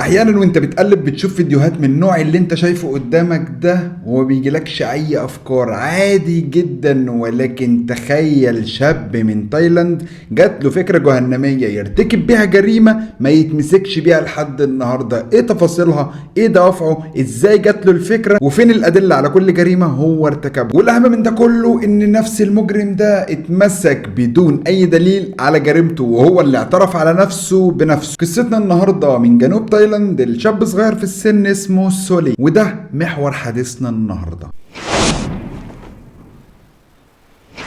احيانا وانت بتقلب بتشوف فيديوهات من النوع اللي انت شايفه قدامك ده وما بيجيلكش اي افكار، عادي جدا. ولكن تخيل شاب من تايلاند جات له فكرة جهنمية يرتكب بيها جريمة ما يتمسكش بيها لحد النهاردة. ايه تفاصيلها؟ ايه دوافعه؟ ازاي جات له الفكرة؟ وفين الادلة على كل جريمة هو ارتكبها؟ والاهم من ده كله ان نفس المجرم ده اتمسك بدون اي دليل على جريمته، وهو اللي اعترف على نفسه بنفسه. قصتنا النهارده من جنوب تايلاند، الشاب صغير في السن اسمه سولي، وده محور حديثنا النهارده.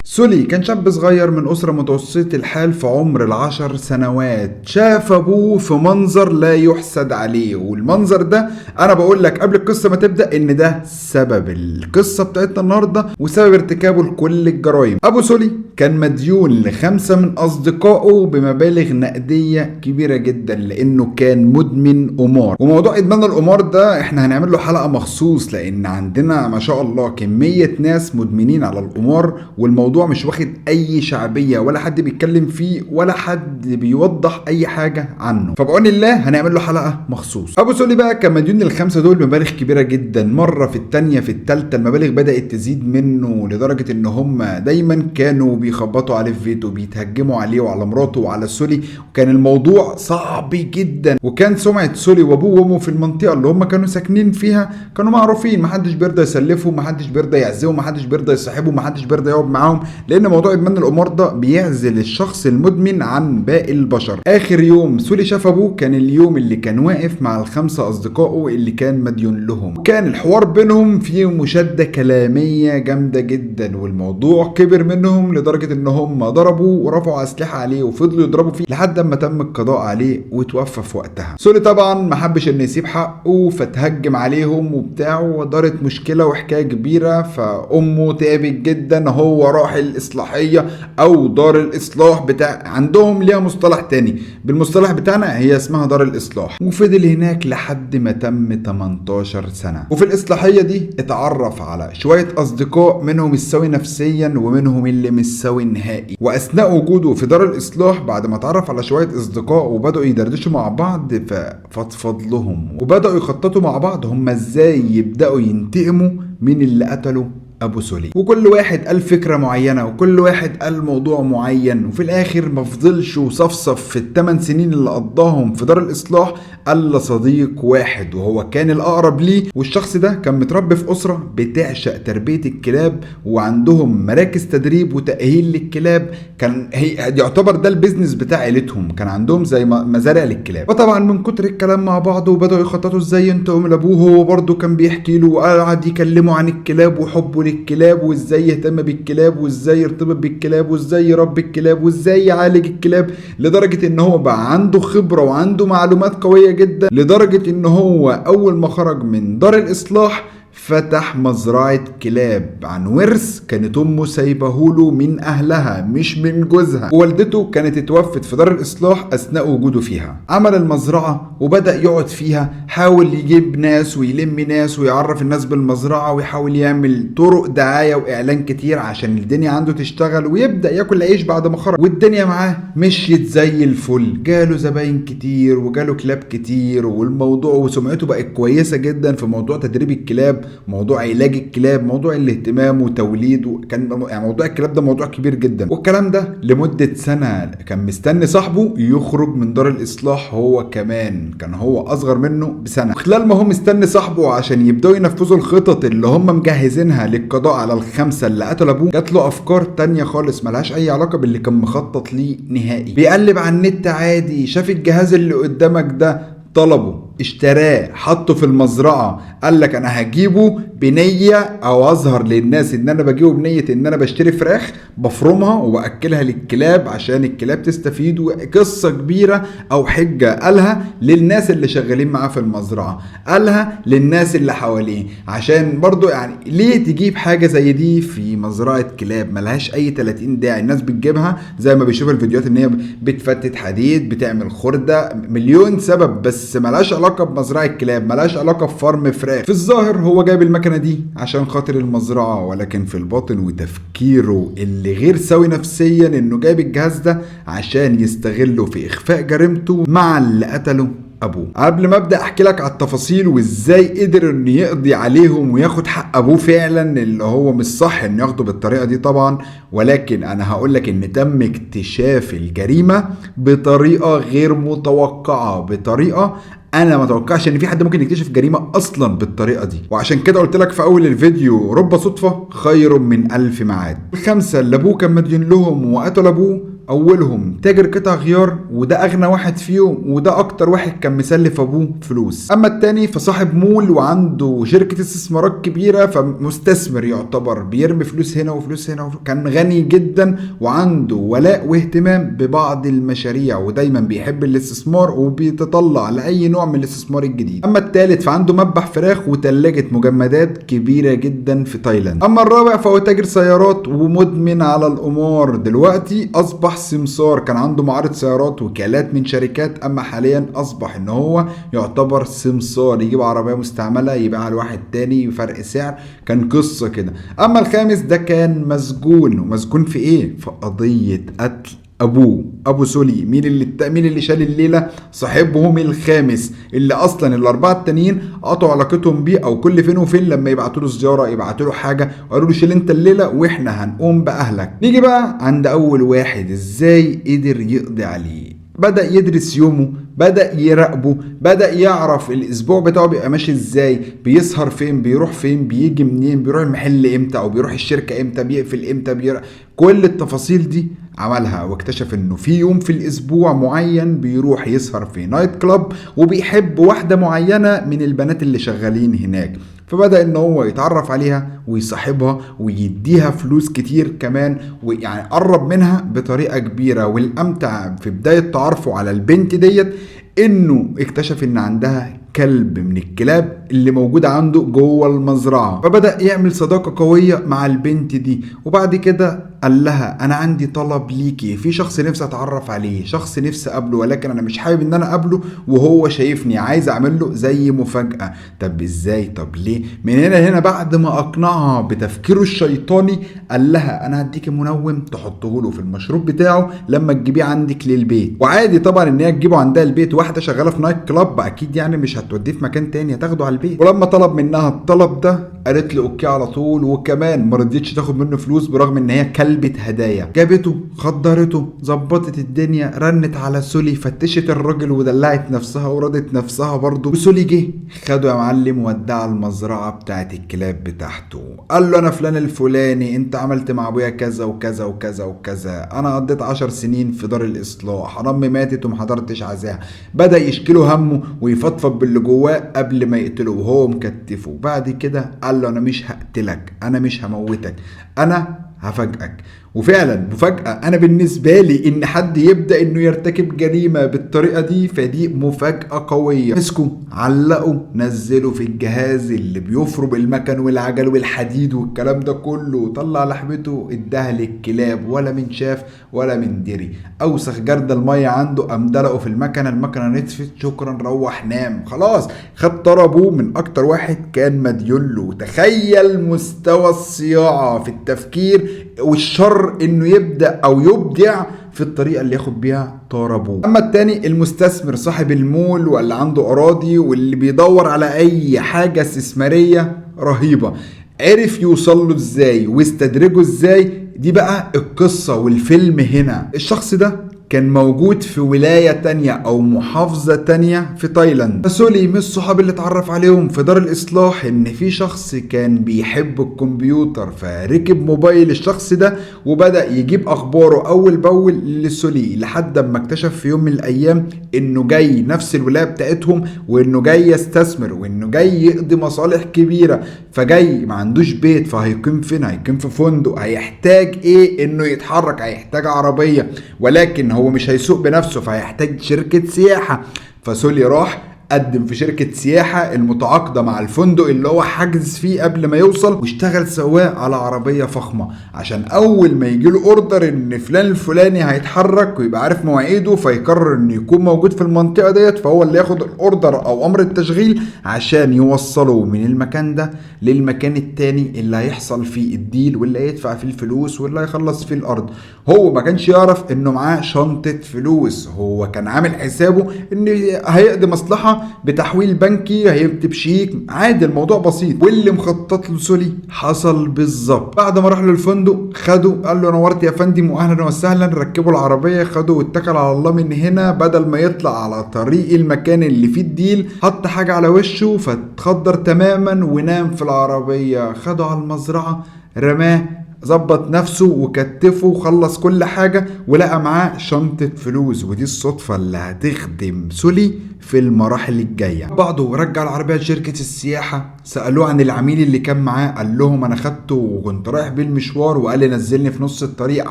سولي كان شاب صغير من أسرة متوسطة الحال في عمر 10 سنوات. شاف أبوه في منظر لا يحسد عليه، والمنظر ده أنا بقول لك قبل القصة ما تبدأ إن ده سبب القصة بتاعتنا النهاردة وسبب ارتكابه لكل الجرائم. أبو سولي كان مديون ل5 من أصدقائه بمبالغ نقدية كبيرة جدا لأنه كان مدمن قمار. وموضوع إدمان القمار ده إحنا هنعمل له حلقة مخصوص، لأن عندنا ما شاء الله كمية ناس مدمنين على القمار، والموضوع مش واخد اي شعبية ولا حد بيتكلم فيه ولا حد بيوضح اي حاجة عنه، فبعون الله هنعمل له حلقة مخصوص. ابو سولي بقى كان مديون ال5 دول بمبالغ كبيرة جدا، مرة في الثانية في الثالثة المبالغ بدات تزيد منه، لدرجة ان هم دايما كانوا بيخبطوا عليه في بيته، بيتهجموا عليه وعلى مراته وعلى سولي، وكان الموضوع صعب جدا. وكان سمعه سولي وابوه وامه في المنطقة اللي هم كانوا ساكنين فيها كانوا معروفين، محدش بيرضى يسلفه، محدش بيرضى يعزمه، محدش بيرضى يصاحبه، محدش بيرضى يقعد معاهم، لان موضوع ادمان القمار ده بيعزل الشخص المدمن عن باقي البشر. اخر يوم سولي شاف ابوه كان اليوم اللي كان واقف مع ال5 اصدقائه اللي كان مديون لهم، وكان الحوار بينهم فيه مشادة كلامية جامدة جدا، والموضوع كبر منهم لدرجة ان هم ضربوا ورفعوا اسلحة عليه وفضلوا يضربوا فيه لحد ما تم القضاء عليه وتوفى في وقتها. سولي طبعا ما حبش انه يسيب حقه فتهجم عليهم وبتاع، ودارت مشكلة وحكاية كبيرة، فامه تعبت جدا. هو راح الإصلاحية أو دار الإصلاح بتاع عندهم، ليها مصطلح تاني، بالمصطلح بتاعنا هي اسمها دار الإصلاح، وفضل هناك لحد ما تم 18 سنة. وفي الإصلاحية دي اتعرف على شوية أصدقاء، منهم السوي نفسيا ومنهم اللي مش سوي نهائي. وأثناء وجوده في دار الإصلاح بعد ما اتعرف على شوية أصدقاء وبدأوا يدردشوا مع بعض، ففضفض لهم وبدأوا يخططوا مع بعض هم ازاي يبدأوا ينتقموا من اللي قتلوا ابو سولي. وكل واحد قال فكرة معينة وكل واحد قال موضوع معين، وفي الاخر ما فضلش وصفصف في ال8 سنين اللي قضاهم في دار الاصلاح الا صديق واحد، وهو كان الاقرب ليه. والشخص ده كان متربي في اسرة بتعشق تربية الكلاب، وعندهم مراكز تدريب وتأهيل للكلاب، كان هي يعتبر ده ال business بتاع عيلتهم، كان عندهم زي مزارع للكلاب. وطبعا من كتر الكلام مع بعض وبدأوا يخططوا ازاي ينتقموا لابوه، هو برضه كان بيحكي له وقعد يكلمه عن الكلاب وحبه للكلاب وازاي يهتم بالكلاب وازاي يرتبط بالكلاب وازاي يربي الكلاب وازاي يعالج الكلاب، لدرجة ان هو بقى عنده خبرة وعنده معلومات قوية جدا، لدرجة ان هو اول ما خرج من دار الاصلاح فتح مزرعة كلاب عن ورث كانت امه سايبهوله من اهلها مش من جوزها، ووالدته كانت اتوفت في دار الاصلاح اثناء وجوده فيها. عمل المزرعة وبدأ يقعد فيها، حاول يجيب ناس ويلم ناس ويعرف الناس بالمزرعة، ويحاول يعمل طرق دعاية واعلان كتير عشان الدنيا عنده تشتغل ويبدأ ياكل عيش بعد ما خرج. والدنيا معاه مشيت زي الفل، جاله زباين كتير وجاله كلاب كتير، والموضوع وسمعته بقت كويسة جدا في موضوع تدريب الكلاب، موضوع علاج الكلاب، موضوع الاهتمام وتوليد، كان يعني موضوع الكلاب ده موضوع كبير جدا. والكلام ده لمدة سنة كان مستني صاحبه يخرج من دار الإصلاح، هو كمان كان هو أصغر منه بسنة. خلال ما هو مستني صاحبه عشان يبدأوا ينفذوا الخطط اللي هم مجهزينها للقضاء على ال5 اللي قتلوا أبوه، جات له أفكار تانية خالص ملهاش أي علاقة باللي كان مخطط ليه نهائي. بيقلب على النت عادي، شاف الجهاز اللي قدامك ده، طلبه، اشتراه، حطه في المزرعة، قال لك انا هجيبه بنية او اظهر للناس ان انا بجيبه بنية ان انا بشتري فراخ بفرمها وباكلها للكلاب عشان الكلاب تستفيد، وقصة كبيرة او حجة قالها للناس اللي شغالين معاه في المزرعة، قالها للناس اللي حواليه، عشان برضو يعني ليه تجيب حاجة زي دي في مزرعة كلاب ملهاش اي 30 داعي. الناس بتجيبها زي ما بيشوف الفيديوهات ان هي بتفتت حديد، بتعمل خردة، مليون سبب، بس ملهاش علاقة بمزرعة كلاب، ملهاش علاقة بفرم فراخ. في الظاهر هو جايب المكنة دي عشان خاطر المزرعة، ولكن في الباطن وتفكيره اللي غير سوي نفسيا انه جايب الجهاز ده عشان يستغله في اخفاء جريمته مع اللي قتله ابوه. قبل ما ابدا احكي لك على التفاصيل وازاي قدر انه يقضي عليهم وياخد حق ابوه فعلا، اللي هو مش صح انه ياخده بالطريقة دي طبعا، ولكن انا هقول لك ان تم اكتشاف الجريمة بطريقة غير متوقعه، بطريقة انا ما توقعش ان في حد ممكن يكتشف جريمة اصلا بالطريقة دي. وعشان كده قلت لك في اول الفيديو رب صدفة خير من الف ميعاد. الخمسة اللي ابوه كان مديون لهم وقتل ابوه، اولهم تاجر قطع غيار، وده اغنى واحد فيهم، وده اكتر واحد كان مسلف ابوه فلوس. اما التاني فصاحب مول وعنده شركة استثمارات كبيرة، فمستثمر يعتبر، بيرمي فلوس هنا وفلوس هنا كان غني جدا وعنده ولاء واهتمام ببعض المشاريع، ودايما بيحب الاستثمار وبيتطلع لاي نوع من الاستثمار الجديد. اما التالت فعنده مذبح فراخ وتلاجة مجمدات كبيرة جدا في تايلاند. اما الرابع فهو تاجر سيارات ومدمن على القمار، دلوقتي اصبح سمسار، كان عنده معارض سيارات وكالات من شركات، اما حاليا اصبح ان هو يعتبر سمسار، يجيب عربية مستعملة يبيعها لواحد تاني بفرق سعر، كان قصة كده. اما الخامس ده كان مسجون، ومسجون في ايه؟ في قضية قتل ابوه، ابو سولي. مين اللي شال الليلة؟ صاحبهم الخامس، اللي اصلا الاربعة التانيين قطعوا علاقتهم بيه، او كل فين وفين لما يبعتوا له زيارة يبعتوا له حاجة، وقالوا له شيل انت الليلة واحنا هنقوم باهلك. نيجي بقى عند اول واحد، ازاي قدر يقضي عليه؟ بدأ يدرس يومه، بدأ يراقبه، بدأ يعرف الاسبوع بتاعه بيبقى ماشي ازاي، بيسهر فين، بيروح فين، بيجي منين، بيروح المحل امتى، او بيروح الشركة امتى، بيقفل امتى، كل التفاصيل دي عملها. واكتشف انه في يوم في الاسبوع معين بيروح يسهر في night club، وبيحب واحدة معينة من البنات اللي شغالين هناك، فبدأ ان هو يتعرف عليها ويصاحبها ويديها فلوس كتير كمان، ويعني قرب منها بطريقة كبيرة. والامتع في بداية تعرفه على البنت ديت انه اكتشف ان عندها كلب من الكلاب اللي موجودة عنده جوه المزرعة، فبدأ يعمل صداقة قوية مع البنت دي. وبعد كده قال لها انا عندي طلب ليكي، في شخص نفسي اتعرف عليه، شخص نفسي اقابله، ولكن انا مش حابب ان انا اقابله وهو شايفني، عايز اعمل له زي مفاجأة. طب ازاي؟ طب ليه؟ من هنا هنا بعد ما اقنعها بتفكيره الشيطاني قال لها انا هديكي منوم تحطه له في المشروب بتاعه لما تجيبيه عندك للبيت. وعادي طبعا ان هي تجيبه عندها البيت، واحدة شغالة في night club اكيد يعني مش هتوديه في مكان تاني، هتاخده على البيت. ولما طلب منها الطلب ده قالت له okay على طول، وكمان ما رضيتش تاخد منه فلوس برغم ان هي كلبة هدايا. جابته، خدرته، ظبطت الدنيا، رنت على سولي، فتشت الراجل ودلعت نفسها ورضت نفسها برضه. وسولي جه خده يا معلم ودع المزرعة بتاعت الكلاب بتاعته، قال له انا فلان الفلاني، انت عملت مع ابويا كذا وكذا وكذا وكذا، انا قضيت 10 سنين في دار الاصلاح، امي ماتت وما حضرتش عزاها. بدا يشكله همه ويفضفض باللي جواه قبل ما يقتله وهو مكتفه. بعد كده قال له انا مش هقتلك، انا مش هموتك، انا هفاجئك. وفعلا مفاجأة، انا بالنسبة لي ان حد يبدأ انه يرتكب جريمة بالطريقة دي فدي مفاجأة قوية. مسكوا، علقوا، نزلوا في الجهاز اللي بيفرم المكن والعجل والحديد والكلام ده كله، طلع لحمته اداها للكلاب، ولا من شاف ولا من دري. اوسخ جرد المية عنده قام دلقة في المكنة، المكنة نطفت، شكرا روح نام خلاص. خد طربه من اكتر واحد كان مديون له. تخيل مستوى الصياعة في التفكير والشر انه يبدأ او يبدع في الطريقة اللي ياخد بيها طربه. اما التاني المستثمر صاحب المول واللي عنده اراضي واللي بيدور على اي حاجة استثمارية رهيبة، عرف يوصل له ازاي واستدرجه ازاي، دي بقى القصة والفيلم. هنا الشخص ده كان موجود في ولاية تانية أو محافظة تانية في تايلاند. فسولي من الصحاب اللي اتعرف عليهم في دار الإصلاح إن في شخص كان بيحب الكمبيوتر، فركب موبايل الشخص ده وبدأ يجيب أخباره أول بأول لسولي، لحد ما اكتشف في يوم من الأيام إنه جاي نفس الولاية بتاعتهم، وإنه جاي يستثمر، وإنه جاي يقضي مصالح كبيرة. فجاي ما عندوش بيت، فهيقيم فين؟ هيقيم في فندق. هيحتاج إيه؟ إنه يتحرك، هيحتاج عربية، ولكن هو مش هيسوق بنفسه فهيحتاج شركة سياحة. فسولي راح قدم في شركة سياحة المتعاقدة مع الفندق اللي هو حجز فيه قبل ما يوصل، واشتغل سواق على عربية فخمة عشان اول ما يجي له order ان فلان الفلاني هيتحرك ويبقى عارف مواعيده، فيقرر انه يكون موجود في المنطقة ديت، فهو اللي ياخد ال order او امر التشغيل عشان يوصله من المكان ده للمكان التاني اللي هيحصل فيه ال deal واللي هيدفع فيه الفلوس واللي هيخلص فيه الارض. هو ما كانش يعرف انه معاه شنطة فلوس، هو كان عامل حسابه ان هيقضي مصلحة بتحويل بنكي، هيكتب شيك عادي، الموضوع بسيط. واللي مخطط له سولي حصل بالظبط. بعد ما راح للفندق خده، قال له نورت يا فندم واهلا وسهلا، ركبوا العربية، خده واتكل على الله من هنا. بدل ما يطلع على طريق المكان اللي فيه ال deal، حط حاجة على وشه فاتخدر تماما ونام في العربية. خده على المزرعة، رماه، ظبط نفسه وكتفه وخلص كل حاجة، ولقى معاه شنطة فلوس. ودي الصدفة اللي هتخدم سولي في المراحل الجاية. بعده رجع العربية لشركة السياحة، سألوه عن العميل اللي كان معاه، قال لهم انا خدته وكنت رايح بيه المشوار، وقال لي نزلني في نص الطريق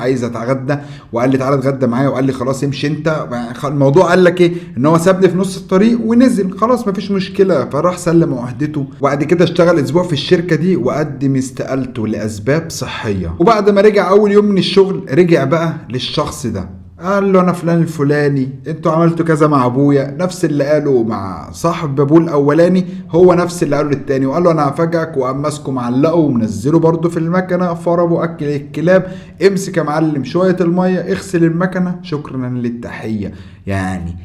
عايز اتغدى، وقال لي تعالى اتغدى معايا، وقال لي خلاص امشي انت. الموضوع قال لك ايه؟ ان هو سابني في نص الطريق ونزل، خلاص مفيش مشكلة. فراح سلم عهدته، وبعد كده اشتغل اسبوع في الشركة دي وقدم استقالته لاسباب صحية. وبعد ما رجع اول يوم من الشغل، رجع بقى للشخص ده، قال له انا فلان الفلاني، انتوا عملتوا كذا مع ابويا، نفس اللي قاله مع صاحب ابوه الاولاني هو نفس اللي قاله للتاني، وقال له انا هفاجئك، وقام ماسكه معلقه ومنزلة برده في المكنه، فربه اكل الكلاب، امسك يا معلم شوية المية اغسل المكنه، شكرا للتحيه. يعني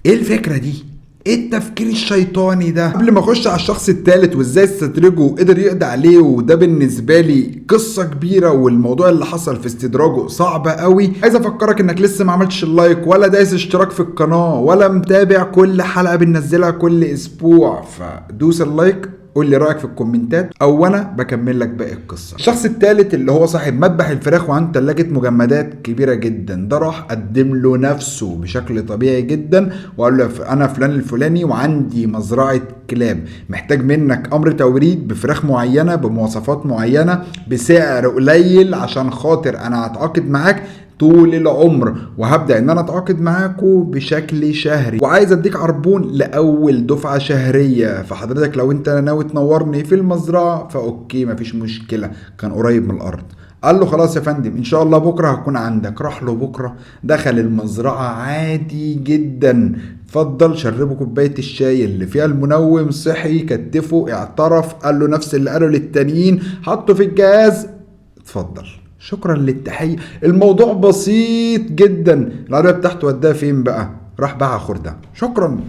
ايه الفكرة دي؟ ايه التفكير الشيطاني ده؟ قبل ما اخش على الشخص الثالث وازاي استدرجه وقدر يقضي عليه، وده بالنسبة لي قصة كبيرة، والموضوع اللي حصل في استدراجه صعب قوي، عايز افكرك انك لسه ما عملتش ال like ولا دايس اشتراك في القناة ولا متابع كل حلقة بننزلها كل اسبوع، فدوس ال like، قول لي رايك في الكومنتات، او انا بكمل لك باقي القصة. الشخص الثالث اللي هو صاحب مذبح الفراخ وعنده ثلاجه مجمدات كبيرة جدا، ده راح قدم له نفسه بشكل طبيعي جدا وقال له انا فلان الفلاني وعندي مزرعة كلاب، محتاج منك امر توريد بفراخ معينة بمواصفات معينة بسعر قليل عشان خاطر انا هتعاقد معاك طول العمر، وهبدا ان انا اتعاقد معاكم بشكل شهري، وعايز اديك عربون لاول دفعه شهرية، فحضرتك لو انت ناوي تنورني في المزرعة ف okay مفيش مشكلة. كان قريب من الارض. قال له خلاص يا فندم ان شاء الله بكره هكون عندك. راح له بكره، دخل المزرعة عادي جدا، اتفضل، شربه كوباية الشاي اللي فيها المنوم، صحي، كتفه، اعترف، قال له نفس اللي قاله للتانيين، حطه في الجهاز، اتفضل شكرا للتحية. الموضوع بسيط جدا. العربية بتاعته وداها فين بقى؟ راح باعها خردة، شكرا.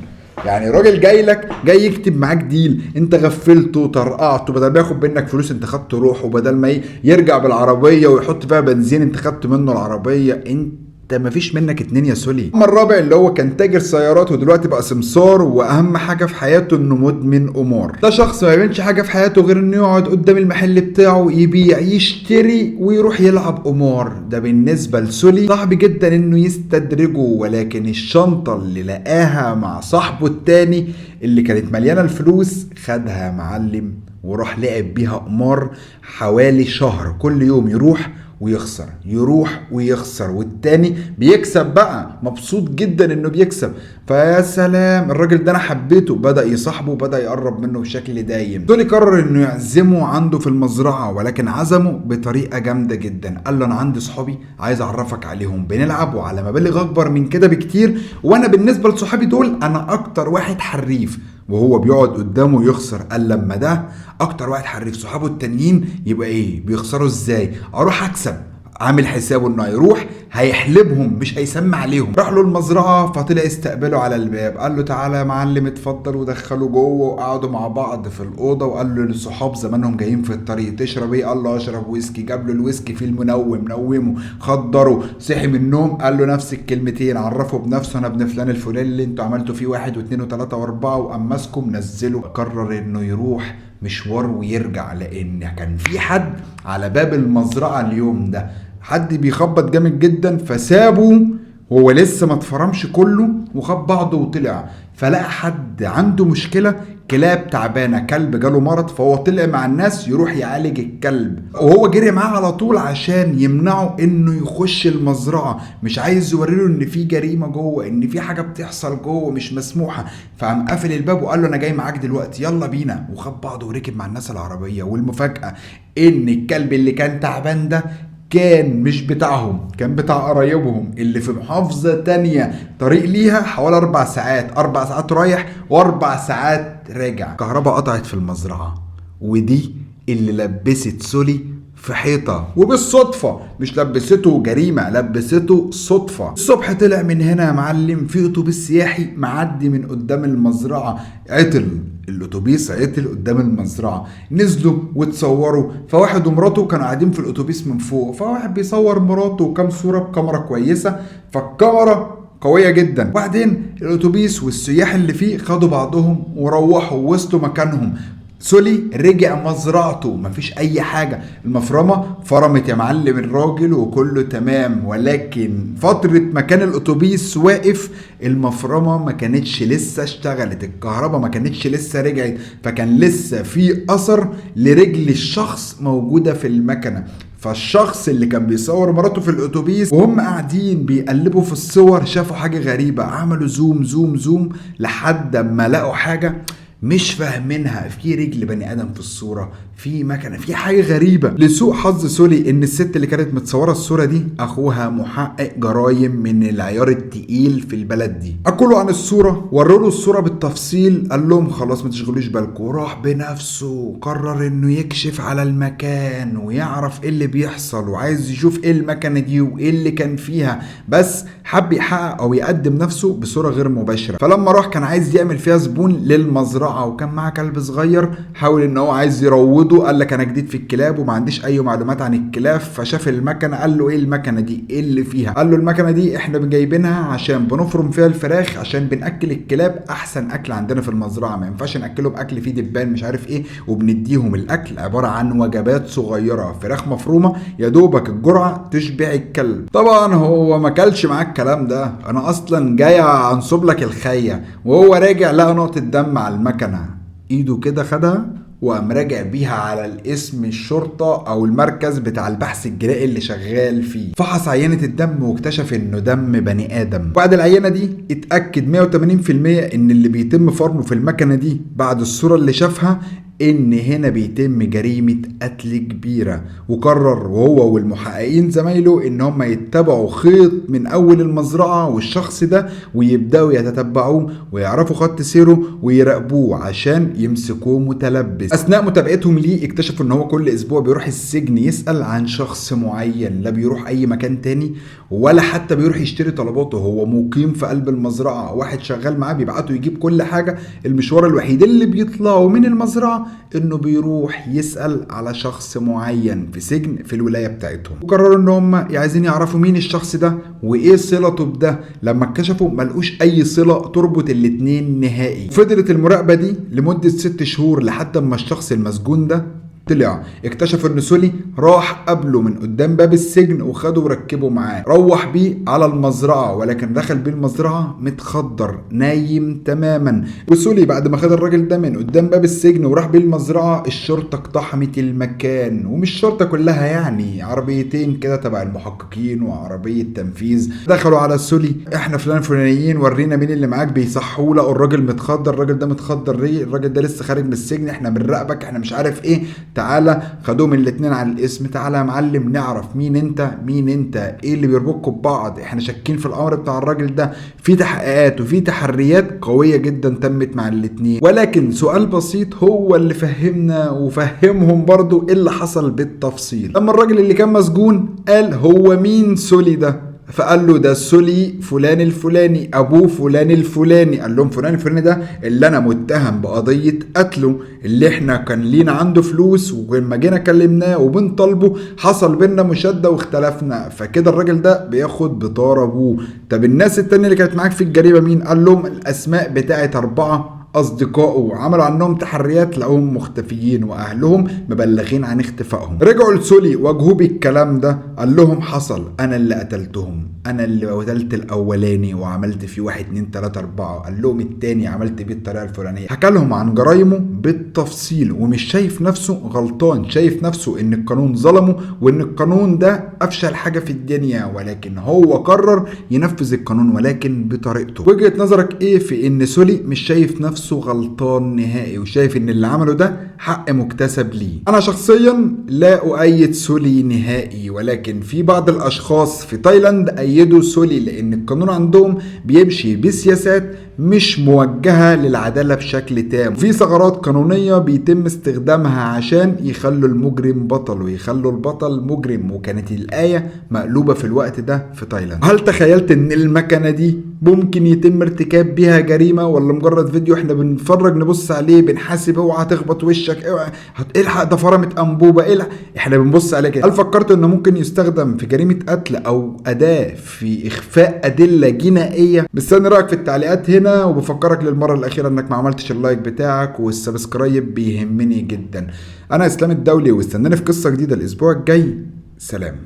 يعني راجل جاي لك جاي يكتب معاك ديل، انت غفلته طرقعته، بدل ما ياخد منك فلوس انت خدت روحه، بدل ما يرجع بالعربية ويحط فيها بنزين انت خدت منه العربية، انت مفيش منك اتنين يا سولي. اما الرابع اللي هو كان تاجر سيارات ودلوقتي بقى سمسار، واهم حاجة في حياته انه مدمن قمار. ده شخص ما بيعملش حاجة في حياته غير انه يقعد قدام المحل بتاعه يبيع يشتري ويروح يلعب قمار. ده بالنسبة لسولي صعب جدا انه يستدرجه، ولكن الشنطة اللي لقاها مع صاحبه التاني اللي كانت مليانة الفلوس خدها معلم وراح لعب بيها قمار حوالي شهر، كل يوم يروح ويخسر يروح ويخسر، والتاني بيكسب بقى مبسوط جدا انه بيكسب. فيا سلام الراجل ده انا حبيته، بدأ يصاحبه وبدأ يقرب منه بشكل دايم. سولي قرر انه يعزمه عنده في المزرعة، ولكن عزمه بطريقة جامدة جدا. قال له انا عندي صحابي عايز اعرفك عليهم، بنلعب وعلى مبالغ اكبر من كده بكتير، وانا بالنسبة لصحابي دول انا اكتر واحد حريف. وهو بيقعد قدامه يخسر. قال لما ده اكتر واحد حريف صحابه التانيين يبقى ايه بيخسروا ازاي، اروح اكسب. عامل حسابه انه هيروح هيحلبهم مش هيسمع عليهم. راح له المزرعة فطلع استقبله على الباب، قال له تعالى يا معلم اتفضل، ودخله جوه وقعدوا مع بعض في الاوضة. وقال له للصحاب زمانهم جايين في الطريق، تشرب ايه؟ قال له اشرب ويسكي. جاب له الويسكي في المنوم، نومه خدره، صحي من النوم قال له نفس الكلمتين، عرفه بنفسه انا ابن فلان الفلاني اللي انتوا عملتوا فيه 1 و2 و3 و4، وقام ماسكه منزله. قرر انه يروح مشوار ويرجع، لان كان في حد على باب المزرعة اليوم ده، حد بيخبط جامد جدا، فسابه وهو لسه ما اتفرمش كله، وخد بعضه وطلع، فلقى حد عنده مشكلة، كلاب تعبانة، كلب جاله مرض، فهو طلع مع الناس يروح يعالج الكلب، وهو جري معاه على طول عشان يمنعه انه يخش المزرعة، مش عايز يوريله ان في جريمة جوه، ان في حاجة بتحصل جوه مش مسموحة. فقام قافل الباب وقال له انا جاي معاك دلوقتي، يلا بينا، وخد بعضه وركب مع الناس العربية. والمفاجأة ان الكلب اللي كان تعبان ده كان مش بتاعهم، كان بتاع قرايبهم اللي في محافظة تانية، طريق ليها حوالي 4 ساعات، 4 ساعات رايح و4 ساعات راجع. كهرباء قطعت في المزرعة، ودي اللي لبست سولي في حيطة، وبالصدفة مش لبسته جريمة، لبسته صدفة. الصبح طلع من هنا يا معلم في اتوبيس سياحي معدي من قدام المزرعة، عطل الاتوبيس، عطل قدام المزرعة، نزلوا وتصوروا. فواحد ومراته كانوا قاعدين في الاتوبيس من فوق، فواحد بيصور مراته وكام صورة بكاميرا كويسة، فالكاميرا قوية جدا. وبعدين الاتوبيس والسياح اللي فيه خدوا بعضهم وروحوا ووصلوا مكانهم. سولي رجع مزرعته، مفيش اي حاجة، المفرمة فرمت يا معلم الراجل وكله تمام. ولكن فترة مكان الاتوبيس واقف، المفرمة ما كانتش لسه اشتغلت، الكهرباء ما كانتش لسه رجعت، فكان لسه في اثر لرجل الشخص موجودة في المكنة. فالشخص اللي كان بيصور مراته في الاتوبيس وهم قاعدين بيقلبوا في الصور شافوا حاجة غريبة، عملوا zoom zoom zoom لحد ما لقوا حاجة مش فاهمينها، في رجل بني ادم في الصورة، في مكنه، في حاجة غريبة. لسوء حظ سولي ان الست اللي كانت متصورة الصورة دي اخوها محقق جرايم من العيار التقيل في البلد دي. حكوا عن الصورة، وروا له الصورة بالتفصيل، قال لهم خلاص ما تشغلوش بالكم، وراح بنفسه قرر انه يكشف على المكان ويعرف ايه اللي بيحصل، وعايز يشوف ايه المكنه دي وايه اللي كان فيها، بس حب يحقق او يقدم نفسه بصورة غير مباشرة. فلما راح كان عايز يعمل فيها زبون للمزرعه، وكان معاه كلب صغير، حاول ان هو عايز يروضه، قال لك انا جديد في الكلاب وما عنديش اي معلومات عن الكلاب. فشاف المكنه قال له ايه المكنه دي، ايه اللي فيها؟ قال له المكنه دي احنا جايبينها عشان بنفرم فيها الفراخ، عشان بناكل الكلاب احسن اكل عندنا في المزرعة، ما ينفعش ناكلهم اكل فيه دبان مش عارف ايه، وبنديهم الاكل عبارة عن وجبات صغيرة، فراخ مفرومه يا دوبك الجرعة تشبع الكلب. طبعا هو ما كلش معاه الكلام ده، انا اصلا جاي انصب لك الخيه. وهو راجع لقى نقطة دم على المكنه، ايده كده خدها وقام راجع بيها على الاسم الشرطة او المركز بتاع البحث الجنائي اللي شغال فيه. فحص عينة الدم واكتشف انه دم بني ادم. بعد العينة دي اتأكد 180% ان اللي بيتم فرمه في المكنة دي بعد الصورة اللي شافها ان هنا بيتم جريمة قتل كبيرة. وقرر وهو والمحققين زمايله ان هم يتبعوا خيط من اول المزرعة والشخص ده، ويبدأوا يتتبعوه ويعرفوا خط سيره ويراقبوه عشان يمسكوه متلبس. اثناء متابعتهم ليه اكتشفوا ان هو كل اسبوع بيروح السجن يسأل عن شخص معين، لا بيروح اي مكان تاني ولا حتى بيروح يشتري طلباته، هو مقيم في قلب المزرعة، واحد شغال معاه بيبعته يجيب كل حاجة. المشوار الوحيد اللي بيطلعه من المزرعة انه بيروح يسأل على شخص معين في سجن في الولاية بتاعتهم. وقرروا ان هم عايزين يعرفوا مين الشخص ده وايه صلته بده. لما اكتشفوا ملقوش اي صلة تربط الاتنين نهائي. فضلت المراقبة دي لمدة 6 شهور لحد ما الشخص المسجون ده طلع. اكتشفوا ان سولي راح قبله من قدام باب السجن وخده وركبه معاه، روح بيه على المزرعة، ولكن دخل بيه المزرعة متخدر نايم تماما. وسولي بعد ما خد الراجل ده من قدام باب السجن وراح بيه المزرعة، الشرطة اقتحمت المكان، ومش الشرطة كلها يعني، عربيتين كده تبع المحققين وعربية تنفيذ. دخلوا على سولي، احنا فلان فلانيين، ورينا مين اللي معاك. بيصحوا لقوا الراجل متخدر، الراجل ده متخدر ليه؟ الراجل ده لسه خارج من السجن، احنا بنراقبك، احنا مش عارف ايه. تعالى. خدوهم الاتنين على الاسم، تعالى يا معلم نعرف مين انت، مين انت، ايه اللي بيربطكم ببعض، احنا شاكين في الامر بتاع الراجل ده. في تحقيقات وفي تحريات قوية جدا تمت مع الاتنين، ولكن سؤال بسيط هو اللي فهمنا وفهمهم برضو ايه اللي حصل بالتفصيل. لما الراجل اللي كان مسجون قال هو مين سولي ده، فقال له ده سولي فلان الفلاني ابوه فلان الفلاني. قال لهم فلان الفلاني ده اللي انا متهم بقضية قتله، اللي احنا كان لينا عنده فلوس ولما جينا كلمناه وبنطالبه حصل بينا مشادة واختلفنا، فكده الراجل ده بياخد بطار ابوه. طب الناس التانية اللي كانت معاك في الجريمة مين؟ قال لهم الاسماء بتاعت 4 اصدقائه، عملوا عنهم تحريات لقوهم مختفيين واهلهم مبلغين عن اختفائهم. رجعوا لسولي واجهوه بالكلام ده، قال لهم حصل، انا اللي قتلتهم، انا اللي قتلت الاولاني وعملت فيه 1 2 3 4، قال لهم التاني عملت بيه الطريقة الفلانية. حكى لهم عن جرايمه بالتفصيل ومش شايف نفسه غلطان، شايف نفسه ان القانون ظلمه وان القانون ده افشل حاجة في الدنيا، ولكن هو قرر ينفذ القانون ولكن بطريقته. وجهه نظرك ايه في ان سولي مش شايف نفسه غلطان نهائي وشايف ان اللي عمله ده حق مكتسب ليه؟ انا شخصيا لا اؤيد سولي نهائي، ولكن في بعض الاشخاص في تايلاند ايدوا سولي لان القانون عندهم بيمشي بسياسات مش موجهة للعدالة بشكل تام، في ثغرات قانونية بيتم استخدامها عشان يخلوا المجرم بطل ويخلوا البطل مجرم، وكانت الآية مقلوبة في الوقت ده في تايلاند. هل تخيلت ان المكنة دي ممكن يتم ارتكاب بيها جريمة، ولا مجرد فيديو احنا بنتفرج نبص عليه بنحاسب اوعى تخبط وشك، اوعى الحق ده فرمت انبوبة، الحق، احنا بنبص عليه كده. هل فكرت انه ممكن يستخدم في جريمة قتل او أداة في اخفاء أدلة جنائية؟ مستني رأيك في التعليقات هنا، وبفكرك للمرة الأخيرة انك ما عملتش ال like بتاعك وال subscribe بيهمني جدا. انا اسلام الدولي، واستناني في قصة جديدة الاسبوع الجاي. سلام.